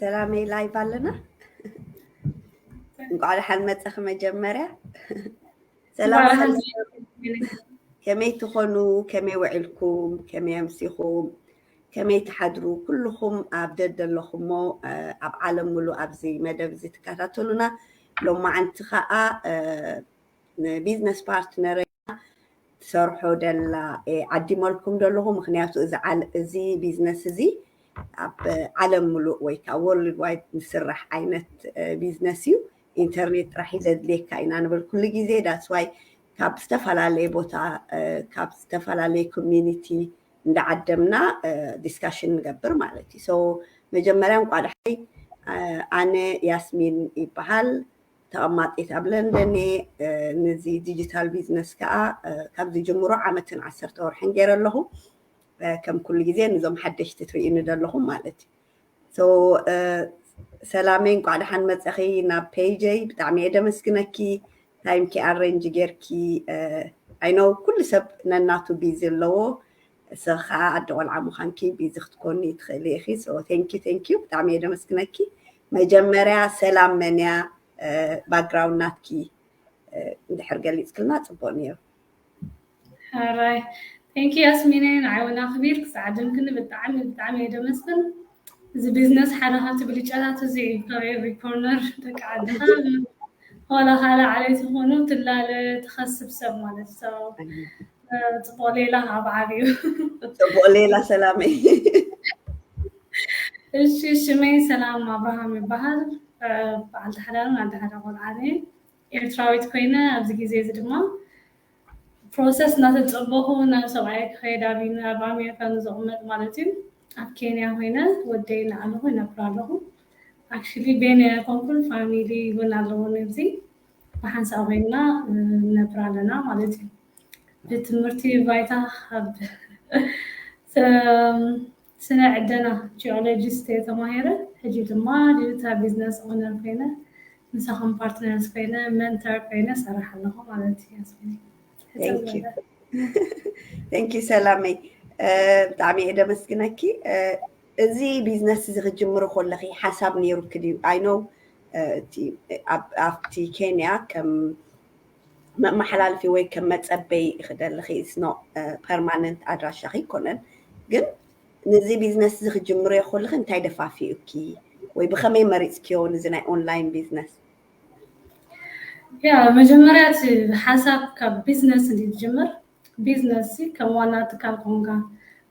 ሰላመይ፣ ላይቭ ኣለና። እንኳዕ ደሓን መጻኺ። መጀመርያ ሰላም፣ ሰላም። ከመይ ትኾኑ? ከመይ ውዒልኩም? ከመይ ኣምሲኹም? ከመይ ትሓድሩ? ኩልኹም ኣብ ደደለኹሞ ኣብ ዓለም ሙሉእ ኣብዚ መደብ እዚ ትከታተሉና፣ ሎማዓንቲ ከኣ ንቢዝነስ ፓርትነር ትሰርሖ ደላ ዓዲመልኩም ደለኹ። ምኽንያቱ እዚ ቢዝነስ እዚ ኣብ ዓለም ሙሉእ ወይ ከዓ ወርልድ ዋይድ ዝስራሕ ዓይነት ቢዝነስ እዩ። ኢንተርኔት ጥራሕ እዩ ዘድልየካ ኢና ንብል ኩሉ ግዜ። ዳትስ ዋይ ካብ ዝተፈላለየ ቦታ፣ ካብ ዝተፈላለየ ኮሚኒቲ እንዳዓደምና ዲስካሽን ንገብር ማለት እዩ። ሶ መጀመርያ እንቋ ደሓይ። ኣነ ያስሚን ይበሃል፣ ተቐማጢት ኣብ ለንደን እየ። ነዚ ዲጂታል ቢዝነስ ከዓ ካብ ዝጅምሮ ዓመትን ዓሰርተ ወርሕን ገይረ ኣለኹ። ከም ኩሉ ግዜ ንዞም ሓደሽቲ ትርእዩኒ ዘለኹም ማለት እዩ። ሶ ሰላመይ፣ እንቋዕ ደሓን መፀኺ ናብ ፔጀይ። ብጣዕሚ እየ ደመስግነኪ፣ ታይምኪ ኣሬንጅ ጌርኪ። ኣይ ኖው ኩሉ ሰብ ነናቱ ቢዚ ኣለዎ። ንስኺ ከዓ ኣደ ቆልዓ ምዃንኪ ቢዚ ክትኮኒ ትኽእሊ ኢኺ። ሶ ቴንኪዩ፣ ቴንኪዩ፣ ብጣዕሚ እየ ደመስግነኪ። መጀመርያ ሰላም መን እያ? ባክግራውንድ ናትኪ እንድሕር ገሊፅክልና ፅቡቅ ነይሩ። ሕራይ፣ ቴንኪ ያስሚነ፣ ንዓይ እውን ኣኽቢር ክሳዕ ዓደምክኒ ብጣዕሚ ብጣዕሚ እየ ደመስግን። እዚ ቢዝነስ ሓደ ካብቲ ብልጫታት እዚ እዩ። ካብ ኤቭሪ ኮርነር ደቂ ዓድኻ ዋላ ካልእ ዓሌት ይኹኑ ትላለ ትኸስብ ሰብ ማለት ሰው። ጽቡቅ ሌላ ኣብ ዓብዩ። ጽቡቅ ሌላ ሰላመይ። እሺ፣ ሽመይ ሰላም ኣብርሃም ይበሃል። በዓልቲ ሓዳርን ኣደ ሓደ ቆልዓን እየ። ኤርትራዊት ኮይነ ኣብዚ ግዜ እዚ ድማ ፕሮሰስ እናተጸበኹ ናብ ሰብኣየ ክኸይድ ኣብ ኣብ ኣሜሪካ ንዝቕመጥ ማለት እዩ። ኣብ ኬንያ ኮይነ ወደይ እናኣለኹ ይነብር ኣለኹ። ኣክቹሊ ቤነ ኮንኩል ፋሚሊ እውን ኣለዎ ነዚ ብሓንሳብ ኮይንና ንነብር ኣለና ማለት እዩ። ብትምህርቲ ባይታ ካብ ስነ ዕደና ጂኦሎጂስት እየ ተማሂረ። ሕጂ ድማ ዲጂታል ቢዝነስ ኦነር ኮይነ ምሳኹም ፓርትነርስ ኮይነ መንተር ኮይነ ሰርሕ ኣለኹ ማለት እዩ። ያስሚን ቴንክ ዩ ሰላመይ፣ ብጣዕሚ እየ ደመስግነኪ። እዚ ቢዝነስ እዚ ክትጅምሪ ከለኺ ሓሳብ ነይሩኪ ድዩ? ኣይ ኖው ኣብቲ ኬንያ ከም መመሓላለፊ ወይ ከም መፀበይ ክደለኺ ስኖ ፐርማነንት ኣድራሻኺ ኣይኮነን፣ ግን ነዚ ቢዝነስ እዚ ክትጅምርዮ ከለኺ እንታይ ደፋፊኡኪ ወይ ብኸመይ መሪፅክዮ ነዚ ናይ ኦንላይን ቢዝነስ? ያ መጀመርያ እቲ ሓሳብ ካብ ቢዝነስ እንዲ ዝጅምር ቢዝነስ ከም ዋና ትካል ኮንካ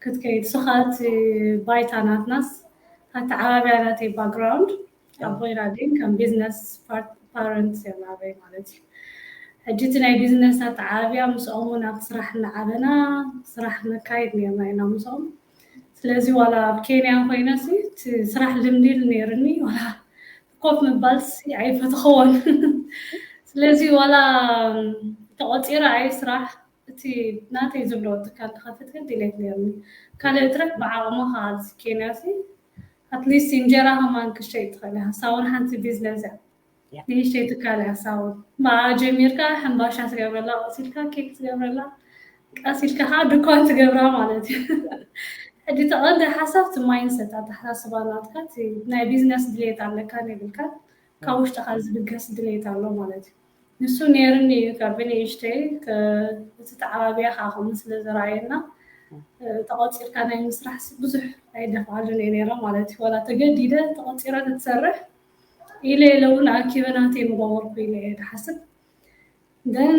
ክትከይድ ስኻ እቲ ባይታ ናትናስ ኣተዓባብያ ናተይ ባክግራውንድ ኣቦይ ራዲን ከም ቢዝነስ ፓረንት የላበይ ማለት እዩ። ሕጂ እቲ ናይ ቢዝነስ ኣተዓባብያ ምስኦም እውን ኣብ ስራሕ እናዓበና ስራሕ ነካይድ ነርና ኢና ምስኦም። ስለዚ ዋላ ኣብ ኬንያ ኮይነ እቲ ስራሕ ልምዲ ነይርኒ ዋላ ኮፍ ምባል ኣይፈተኸዎን። ስለዚ ዋላ ተቆፂረ ኣይ ስራሕ እቲ ናተይ ዝብሎ ትካል ክኸፍት ግን ድሌት ነርኒ። ካልእ ትረፍ ብዓቕምኻ ኣብዚ ኬንያ ሲ ኣትሊስት እንጀራ ከማን ክሸይጥ ትኽእል ኢኻ። ሳውን ሓንቲ ቢዝነስ እያ። ንእሽተይ ትካል እያ ሳውን። ብኣ ጀሚርካ ሕምባሻ ትገብረላ፣ ቀስ ኢልካ ኬክ ትገብረላ፣ ቀስ ኢልካ ከዓ ድኳን ትገብራ ማለት እዩ። ሕጂ ተቐንደ ሓሳብ እቲ ማይንሰት ኣተሓሳስባ ናትካ ናይ ቢዝነስ ድሌት ኣለካ የብልካ ካብ ውሽጥኻ ዝብገስ ድሌት ኣሎ ማለት እዩ። ንሱ ነይርኒ እዩ ካብ ብንእሽተይ እቲ ተዓባቢያ ከዓ ከምኡ ስለ ዝረኣየና ተቆፂርካ ናይ ምስራሕ ብዙሕ ኣይደፍኣሉን እየ ነይረ ማለት እዩ። ዋላ ተገዲደ ተቆፂረ ክትሰርሕ ኢለ ኢለ እውን ኣኪበ ናተይ ምገበርኩ ኢለ እየ ዝሓስብ። ግን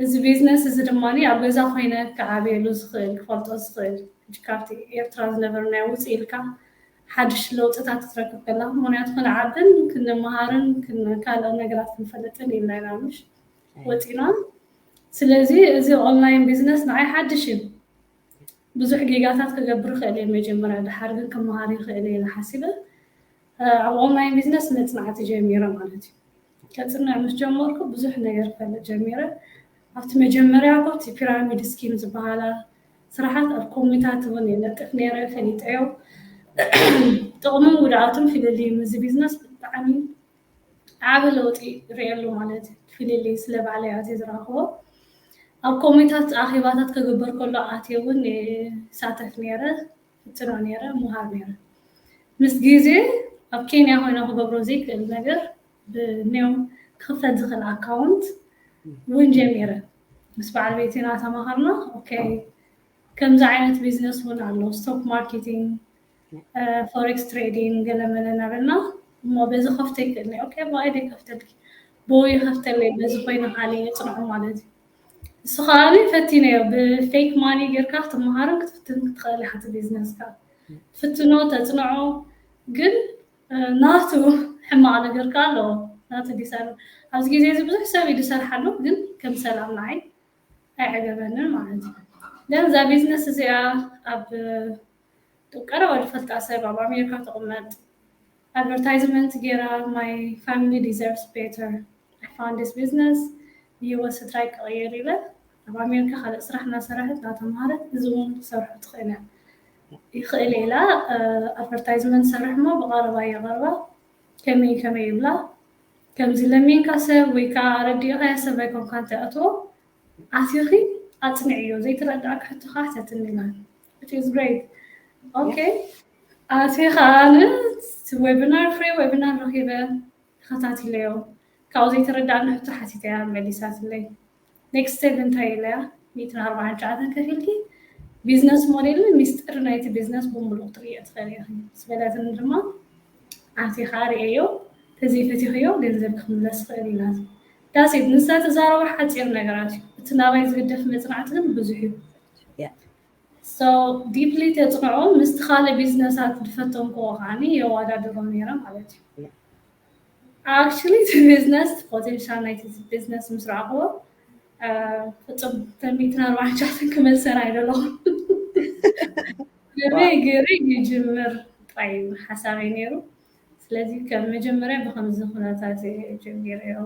እዚ ቢዝነስ እዚ ድማ ኣብ ገዛ ኮይነ ክዓብየሉ ዝኽእል ክፈልጦ ዝኽእል ካብቲ ኤርትራ ዝነበርናዮ ውፅእ ኢልካ ሓድሽ ለውጥታት ክትረክብ ከላ ምክንያቱ ክንዓብን ክንመሃርን ካልኦት ነገራት ክንፈልጥን ኢልና ኢና ምሽ ወፂና። ስለዚ እዚ ኦንላይን ቢዝነስ ንዓይ ሓድሽ እዩ። ብዙሕ ጌጋታት ክገብር ይኽእል እየ መጀመርያ፣ ድሓር ግን ክመሃር ይኽእል እየ ኢለ ሓሲበ ኣብ ኦንላይን ቢዝነስ መፅናዕቲ ጀሚረ ማለት እዩ። ከፅንዕ ምስ ጀመርኩ ብዙሕ ነገር ክፈልጥ ጀሚረ። ኣብቲ መጀመርያ እኮ እቲ ፒራሚድ ስኪም ዝበሃላ ስራሓት ኣብ ኮሚታት እውን የለጥፍ ነይረ፣ ፈሊጠዮ። ጥቕሙን ጉድኣቱን ፍልልይ ምስ ቢዝነስ ብጣዕሚ ዓቢ ለውጢ ርእየሉ ማለት እዩ። ፍልልይ ስለ ባዕለይ ኣትየ ዝረኣኽዎ ኣብ ኮሚታት ኣኼባታት ክግበር ከሎ ኣትየ እውን ይሳተፍ ነይረ፣ ፍትኖ ነይረ፣ ምሃር ነይረ። ምስ ግዜ ኣብ ኬንያ ኮይነ ክገብሮ ዘይክእል ነገር ብኔው ክኽፈት ዝኽእል ኣካውንት እውን ጀሚረ። ምስ በዓል ቤትና ተማሃርና። ኦኬ፣ ከምዚ ዓይነት ቢዝነስ እውን ኣሎ፣ ስቶክ ማርኬቲንግ፣ ፎሬክስ ትሬዲንግ፣ ገለመለ እናበልና። እሞ በዚ ከፍቶ ይክእል። ኦኬ፣ ብኣይ ደ ከፍተልኪ፣ ብኡ ይከፍተለይ፣ በዚ ኮይነ ካሊ የፅንዑ ማለት እዩ። እሱ ከዓኒ ፈቲነዮ። ብፌክ ማኒ ጌርካ ክትመሃርን ክትፍትን ክትኽእል ኢኻ እቲ ቢዝነስካ። ትፍትኖ፣ ተፅንዖ። ግን ናቱ ሕማቕ ነገር ከ ኣለዎ። ናቱ ዲሳር ኣብዚ ግዜ እዚ ብዙሕ ሰብ እዩ ዝሰርሓሉ፣ ግን ከም ሰላም ንዓይ ኣይዕገበንን ማለት እዩ። ደን እዛ ቢዝነስ እዚኣ ኣብ ቀረባ ዝፈልጣ ሰብ ኣብ ኣሜሪካ ትቕመጥ ኣድቨርታይዝመንት ጌራ፣ my family deserves better, I found this business, ንህይወት ስድራይ ክቕይር ኢለ ኣብ ኣሜሪካ ካልእ ስራሕ እናሰራሐት እናተምሃረት እዚ እውን ክሰርሑ ትኽእል እያ። ይኽእል ኢላ ኣድቨርታይዝመንት ሰርሕ እሞ ብቐረባ የቐርባ። ከመይ ከመይ ይብላ? ከምዚ ለሚንካ ሰብ ወይ ከዓ ረዲእካዮ ሰብ ኣይኮንካን ትኣትዎ። ኣቲኺ ኣፅንዕዮ፣ ዘይተረዳእካ ሕቶ ከዓ ሕተትኒ ኢላ። Which is great. ኦኬ፣ ኣቲኻ ኣነ ዌቢናር፣ ፍሪ ዌቢናር ረኺበ ተኸታቲለዮ። ካብኡ ዘይተረዳእኒ ሕቶ ሓቲተያ መሊሳትለይ። ኔክስት ስቴፕ እንታይ ኢለያ? ሚእትን ኣርባዓን ትሽዓተን ከፊልኪ ቢዝነስ ሞዴልን ሚስጥር ናይቲ ቢዝነስ ብምሉእ ክትርእዮ ትኽእሊ ኢኺ ዝበለትኒ ድማ፣ ኣቲ ከዓ ርእየዮ፣ ተዘይፈቲኽዮ ገንዘብ ክምለስ ይኽእል ኢላት። ዳሴት ንሳ ትዛረቦ ሓፂር ነገራት እዩ። እቲ ናባይ ዝግደፍ መፅናዕቲ ግን ብዙሕ እዩ። So ዲፕሊ ተፅንዖ ምስቲ ካልእ ቢዝነሳት ዝፈተንክዎ ከዓኒ የዋዳድሮ ነይረ ማለት እዩ። ኣክቹሊ እቲ ቢዝነስ ፖቴንሻል ናይቲ ቢዝነስ ምስ ረኣኽዎ ፍጹም ተሚእትን ኣርባዕን ሻትን ክመልሰን ኣይደለኹን። ገበይ ገይረ ይጅምር ጥራይ ሓሳበይ ነይሩ። ስለዚ ከም መጀመርያ ብኸምዚ ኩነታት እየ ጀሚረዮ።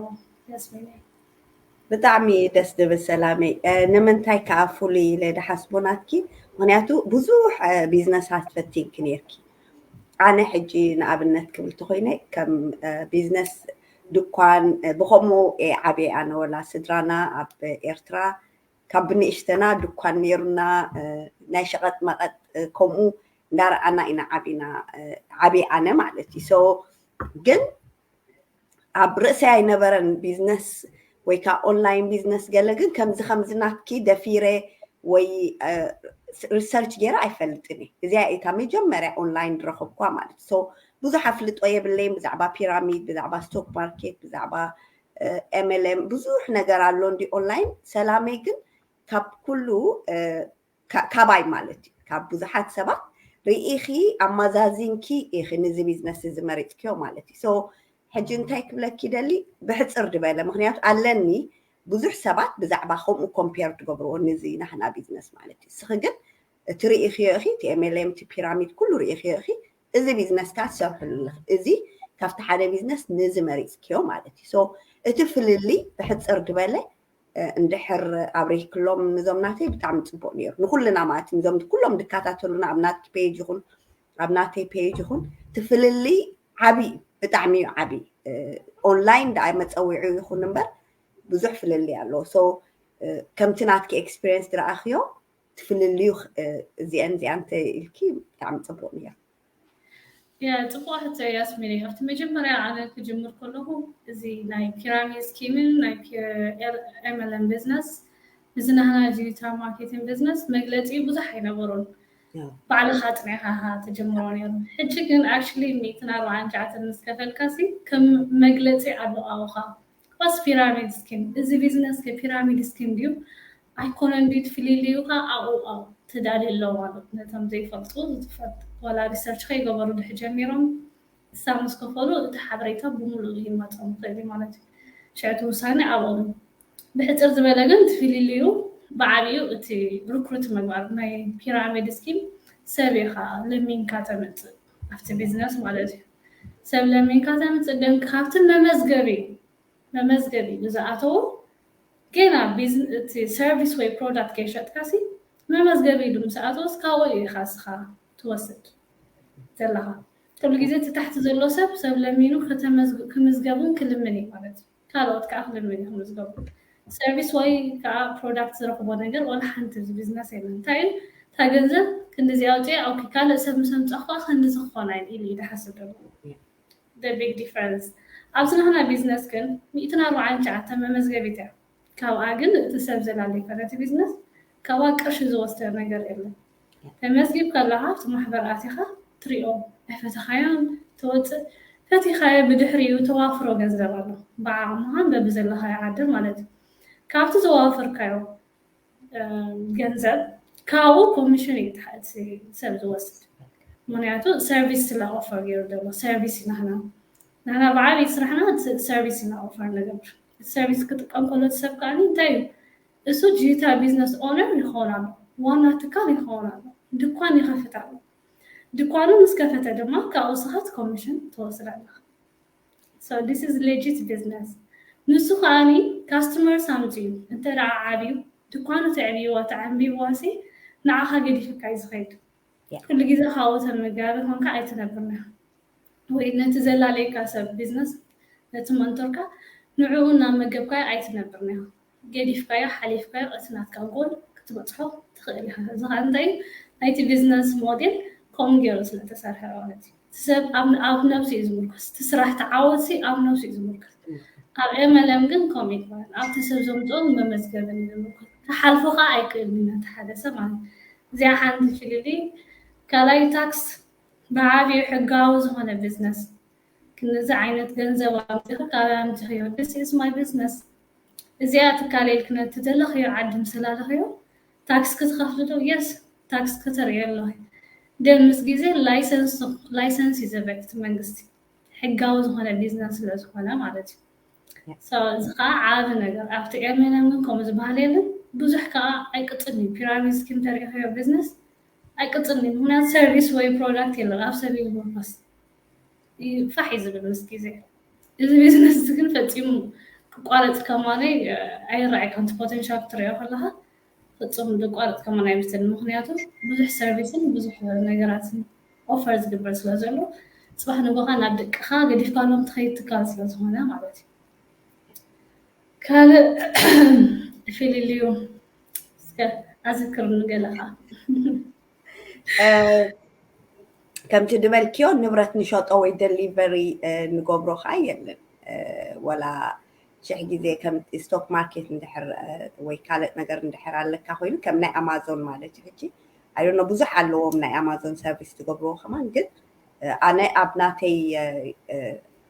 ያስሚነይ። ብጣዕሚ ደስ ዝብል ሰላመይ። ንምንታይ ከዓ ፍሉይ ኢለ ድሓስቦ ናትኪ? ምክንያቱ ብዙሕ ቢዝነሳት ፈቲንኪ ነይርኪ። ኣነ ሕጂ ንኣብነት ክብል ተኮይነ ከም ቢዝነስ ድኳን ብከምኡ እየ ዓብየ ኣነ ወላ ስድራና ኣብ ኤርትራ ካብ ብንእሽተና ድኳን ነይሩና ናይ ሸቐጥ መቐጥ ከምኡ እንዳረኣና ኢና ዓቢና ዓብየ ኣነ ማለት እዩ። So ግን ኣብ ርእሰይ ኣይነበረን ቢዝነስ ወይ ከዓ ኦንላይን ቢዝነስ ገለ ግን ከምዚ ከምዚ ናትኪ ደፊረ ወይ ሪሰርች ገይረ ኣይፈልጥን እየ። እዚኣ እታ መጀመርያ ኦንላይን ዝረኸብኳ ማለት። So ብዙሕ ኣፍልጦ የብለይን ብዛዕባ ፒራሚድ፣ ብዛዕባ ስቶክ ማርኬት፣ ብዛዕባ ኤምኤልኤም ብዙሕ ነገር ኣሎ እንዲ ኦንላይን። ሰላመይ ግን ካብ ኩሉ ካባይ ማለት እዩ ካብ ብዙሓት ሰባት ርኢኺ ኣማዛዚንኪ ኢኺ ንዚ ቢዝነስ እዚ መሪፅክዮ ማለት እዩ። So ሕጂ እንታይ ክብለኪ ደሊ ብሕፅር ዝበለ ምክንያቱ ኣለኒ ብዙሕ ሰባት ብዛዕባ ከምኡ ኮምፔር ትገብርዎ ንዚ ናህና ቢዝነስ ማለት እዩ። እስኺ ግን እቲ ርኢኽዮ ኢኺ እቲ ኤምኤልኤም እቲ ፒራሚድ ኩሉ ርኢኽዮ ኢኺ እዚ ቢዝነስ ከዓ ትሰርሕሉ ኣለኺ። እዚ ካብቲ ሓደ ቢዝነስ ንዚ መሪፅክዮ ማለት እዩ። So እቲ ፍልልይ ብሕፅር ዝበለ እንድሕር ኣብሪክሎም ንዞም ናተይ ብጣዕሚ ፅቡቅ ነይሩ ንኩልና ማለት ንዞም ኩሎም ድከታተሉና ኣብ ናትኪ ፔጅ ይኹን ኣብ ናተይ ፔጅ ይኹን ትፍልልይ ዓብይ ብጣዕሚ እዩ ዓብይ። ኦንላይን ዳኣ መፀዊዑ ይኹን እምበር ብዙሕ ፍልልይ ኣለዎ። So ከምቲ ናትኪ ኤክስፒሪየንስ ዝረኣኽዮ ትፍልልዩ እዚአን እዚኣን ኢልኪ ብጣዕሚ ፅቡቅ ነይሩ። ያ ፅቡቅ ሕቶ ያስሚን። ኣብቲ መጀመርያ ኣነ ክጅምር ከለኹ እዚ ናይ ፒራሚድ ስኪምን ናይ ኤምኤልኤም ቢዝነስ እዚ ናህና ዲጂታል ማርኬቲንግ ቢዝነስ መግለፂ ብዙሕ ኣይነበሩን። ባዕልኻ ኣፅኒዕካ ትጅምሮ ነይሩ። ሕጂ ግን ኣክቹሊ ሚእትን ኣርባዓን ትሽዓተን ምስ ከፈልካሲ ከም መግለፂ ኣለዎ ኣብኻ። What's pyramid scheme? እዚ ቢዝነስ ከ ፒራሚድ ስኪም ድዩ ኣይኮነን ድዩ? እቲ ፍልልዩ ከ ኣብኡ ኣብ ተዳልዩ ኣሎ ማለት ነቶም ዘይፈልጡ ዝትፈት ዋላ ሪሰርች ከይገበሩ ድሕ ጀሚሮም እሳ ምስ ከፈሉ እቲ ሓበሬታ ብምሉእ ይመፆም ይኽእል እዩ ማለት እዩ። ሽዕቲ ውሳኔ ኣብኦም ብሕፅር ዝበለ ግን እቲ ፍልልዩ ብዓብዩ እቲ ሪክሩት ምግባር ናይ ፒራሚድ ስኪም ሰብ ኢኻ ለሚንካ ተምፅእ ኣብቲ ቢዝነስ ማለት እዩ። ሰብ ለሚንካ ተምፅእ ደንክ ካብቲ መመዝገቢ መመዝገቢ እዩ ዝኣተዎ። ገና እቲ ሰርቪስ ወይ ፕሮዳክት ከይሸጥካ ሲ መመዝገቢ ኢሉ ምስ ኣተወስ ካብኡ እዩ ኢኻ እስኻ ትወስድ ዘለኻ። ኩሉ ግዜ እቲ ታሕቲ ዘሎ ሰብ ሰብ ለሚኑ ክምዝገብን ክልምን እዩ ማለት እዩ። ካልኦት ከዓ ክልምን እዩ ክምዝገቡ። ሰርቪስ ወይ ከዓ ፕሮዳክት ዝረኽቦ ነገር ዋላ ሓንቲ እዚ ቢዝነስ የለን። እንታይ እዩ እታ ገንዘብ ክንዲዚ ኣውፅአ ኦኬ ካልእ ሰብ ምስ ኣምፃእኳ ክንዲዚ ክኾን ኣይን ኢሉ እዩ ዝሓስብ ዘሎ። the big difference። ኣብዚ ናህና ቢዝነስ ግን ሚእትን ኣርባዓን ትሽዓተን መመዝገቢት እያ። ካብኣ ግን እቲ ሰብ ዘላለካ ነቲ ቢዝነስ ካብኣ ቅርሺ ዝወስደ ነገር የለን። ተመዝጊብ ከለካ ኣብቲ ማሕበር ኣቲካ ትሪኦ ኣይፈተካዮን ትወፅእ ፈቲካዮ ብድሕሪኡ ተዋፍሮ ገንዘብ ኣሎ ብዓቅምካን በብዘለካዮ ዓድን ማለት እዩ። ካብቲ ዘዋፈርካዮ ገንዘብ ካብኡ ኮሚሽን እዩ እቲ ሰብ ዝወስድ። ምክንያቱ ሰርቪስ ስለ ኦፈር ገይሩ ዘሎ ሰርቪስ ናህና ናህና ብዓብይ ስራሕና ሰርቪስ ኢና ኦፈር ንገብር። ሰርቪስ ክጥቀም ከሎ ሰብ ከዓ እንታይ እዩ እሱ ዲጂታል ቢዝነስ ኦነር ይኸውን ኣሎ፣ ዋና ትካል ይኸውን ኣሎ፣ ድኳን ይኸፍት ኣሎ። ድኳኑ ምስ ከፈተ ድማ ካብኡ ስኻት ኮሚሽን ትወስድ ኣለኻ። So this is legit business። ንሱ ከዓኒ ካስተመርስ ኣምፅኡ እንተ ደኣ ዓብዩ ድኳኑ ተዕብይዋ ተዓንቢብዋ ሲ ንዓኻ ገዲፍካ እዩ ዝኸይድ። ኩሉ ግዜ ካብኡ ተመጋቢ ኮንካ ኣይትነብርና ወይ ነቲ ዘላለየካ ሰብ ቢዝነስ ነቲ መንቶርካ ንዕኡ እናመገብካዮ ኣይትነብርና። ገዲፍካዮ ሓሊፍካዮ እቲ ናትካ ጎል ክትበፅሖ ትኽእል ኢኻ። እዚ ከዓ እንታይ እዩ? ናይቲ ቢዝነስ ሞዴል ከምኡ ገይሩ ስለተሰርሐ ማለት እዩ። እቲ ሰብ ኣብ ኣብ ነብሱ እዩ ዝምርኮስ። እቲ ስራሕ ተዓወትሲ ኣብ ነብሱ እዩ ዝምርኮስ። ኣብ ኤምኤልኤም ግን ከምኡ ይኮነን። ኣብቲ ሰብ ዘምፅኦን መመዝገብን እዩ ዝምርኮስ። ክሓልፎ ከዓ ኣይክእልን እዩ ነቲ ሓደ ሰብ ማለት እዩ። እዚኣ ሓንቲ ፍልልይ። ካልኣይ ታክስ ብዓብዩ ሕጋዊ ዝኾነ ቢዝነስ ክንዚ ዓይነት ገንዘብ ኣምፂኺ ካበይ ኣምፂኽዮ? This is my business። እዚኣ ትካል ኢልኪ ነቲ ዘለኽዮ ዓዲ ምስ ላለኽዮ ታክስ ክትኸፍሊ ዶ? የስ ታክስ ክተርእዮ ኣለኺ። ግን ምስ ግዜ ላይሰንስ ላይሰንስ እዩ ዘበክት መንግስቲ ሕጋዊ ዝኾነ ቢዝነስ ስለ ዝኾነ ማለት እዩ። So እዚ ከዓ ዓቢ ነገር ኣብቲ ኤምኤልኤም ግን ከምኡ ዝበሃል የለን። ብዙሕ ከዓ ኣይቅፅልን እዩ። ፒራሚድ ስኪም ተሪእኽዮ ቢዝነስ ኣይቅፅልን እዩ። ምክንያቱ ሰርቪስ ወይ ፕሮዳክት የለን ኣብ ሰብ እዩ ዝምርኮስ። ፋሕ እዩ ዝብል ምስ ግዜ። እዚ ቢዝነስ እዚ ግን ፈፂሙ ክቋረፅ ከማነይ ኣይረኣይካን። እቲ ፖቴንሻል ክትሪኦ ከለካ ፍፁም ዝቋረፅ ከማን ኣይመስልን። ምክንያቱ ብዙሕ ሰርቪስን ብዙሕ ነገራትን ኦፈር ዝግበር ስለ ዘሎ ፅባሕ ንጎኻ ናብ ደቅኻ ገዲፍካሎም ትኸይድ ትካል ስለ ዝኾነ ማለት እዩ። ካልእ ፍልልዩ እስከ ኣዘክርኒ ገለኻ። ከምቲ ዝበልክዮ ንብረት ንሸጦ ወይ ደሊቨሪ ንገብሮ ከዓ የለን። ወላ ሽሕ ግዜ ከም ስቶክ ማርኬት እንድሕር ወይ ካልእ ነገር እንድሕር ኣለካ ኮይኑ ከም ናይ ኣማዞን ማለት እዩ። ሕጂ ኣይዶኖ ብዙሕ ኣለዎም ናይ ኣማዞን ሰርቪስ ትገብርዎ ከማን፣ ግን ኣነ ኣብ ናተይ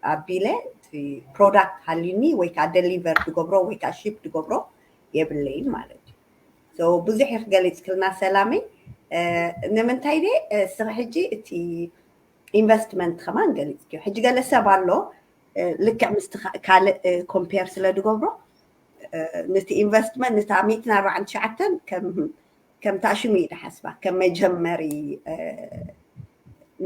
ኣቢለ ፕሮዳክት ሃልዩኒ ወይ ከዓ ደሊቨር ትገብሮ ወይ ከዓ ሺፕ ትገብሮ የብለይን ማለት እዩ። ብዙሕ ኢኽ ገሊፅክልና ሰላመይ። ንምንታይ ደ ስኺ ሕጂ እቲ ኢንቨስትመንት ከማን ገሊፅክዮ። ሕጂ ገለ ሰብ ኣሎ ልክዕ ምስ ካልእ ኮምፔር ስለ ዝገብሮ ነቲ ኢንቨስትመንት ነታ ሚእትን ኣርባዓን ትሽዓተን ከም ታሽሙ እዩ ዝሓስባ ከም መጀመሪ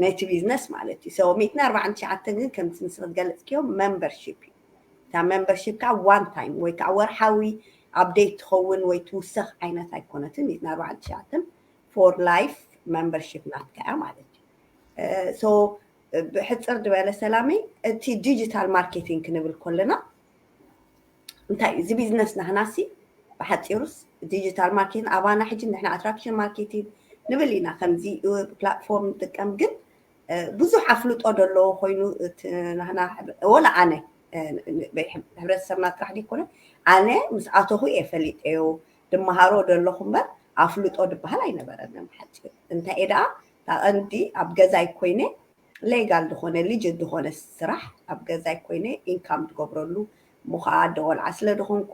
ነቲ ቢዝነስ ማለት እዩ። ሚእትን ኣርባዓን ትሽዓተን ግን ከምቲ ንስኺ ዝገለፅክዮ ሜምበርሺፕ እዩ። እታ ሜምበርሺፕ ከዓ ዋን ታይም ወይ ከዓ ወርሓዊ ኣፕዴት ትኸውን ወይ ትውሰኽ ዓይነት ኣይኮነትን። ሚእትን ኣርባዓን ትሽዓተን ፎር ላይፍ ሜምበርሺፕ ናትካ እያ ማለት እዩ። ብሕፅር ዝበለ ሰላመይ እቲ ዲጂታል ማርኬቲንግ ክንብል ከለና እንታይ እዩ እዚ ቢዝነስ ናህናሲ ብሓፂሩስ ዲጂታል ማርኬቲንግ ኣባና ሕጂ ንሕና ኣትራክሽን ማርኬቲንግ ንብል ኢና ከምዚ ፕላትፎርም ንጥቀም ግን ብዙሕ ኣፍልጦ ዘለዎ ኮይኑ ናህና ወላ ኣነ ሕብረተሰብና ጥራሕ ዘይኮነ ኣነ ምስ ኣተኹ እየ ፈሊጠዮ ድመሃሮ ደለኹ እምበር ኣፍልጦ ድበሃል ኣይነበረንን ብሓፂሩ እንታይ እየ ደኣ ታቐንዲ ኣብ ገዛይ ኮይነ ሌጋል ዝኾነ ሊጅት ዝኾነ ስራሕ ኣብ ገዛይ ኮይነ ኢንካም ትገብረሉ እሞ ከዓ ኣደ ቆልዓ ስለ ዝኾንኩ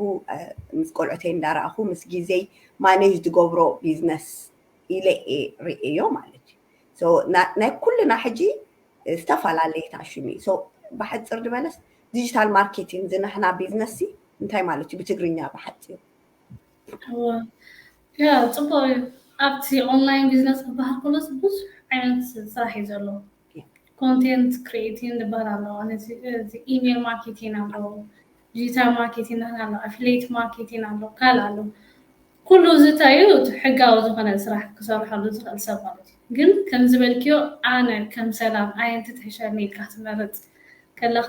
ምስ ቆልዑተይ እንዳረኣኹ ምስ ግዜይ ማኔጅ ትገብሮ ቢዝነስ ኢለ እየ ርእዮ ማለት እዩ። ናይ ኩልና ሕጂ ዝተፈላለየ ታሽም እዩ። ብሓፅር ዝበለስ ዲጂታል ማርኬቲንግ ዝናሕና ቢዝነስ እንታይ ማለት እዩ ብትግርኛ ብሓፂሩ? ያ ፅቡቅ እዩ። ኣብቲ ኦንላይን ቢዝነስ ክበሃል ከሎስ ብዙሕ ዓይነት ስራሕ እዩ ዘሎ። ኮንቴንት ክሪኤቲንግ ዝበሃል ኣሎ፣ ኢሜል ማርኬቲንግ ኣሎ፣ ዲጂታል ማርኬቲንግ ኣሎ፣ ኣፊሌት ማርኬቲንግ ኣሎ፣ ካልእ ኣሎ። ኩሉ እዚ እንታይ እዩ? እቲ ሕጋዊ ዝኾነ ስራሕ ክሰርሐሉ ዝኽእል ሰብ ማለት እዩ። ግን ከም ዝበልክዮ ኣነ ከም ሰላም ኣየንቲ ትሕሸኒ ኢልካ ክትመርፅ ከለኻ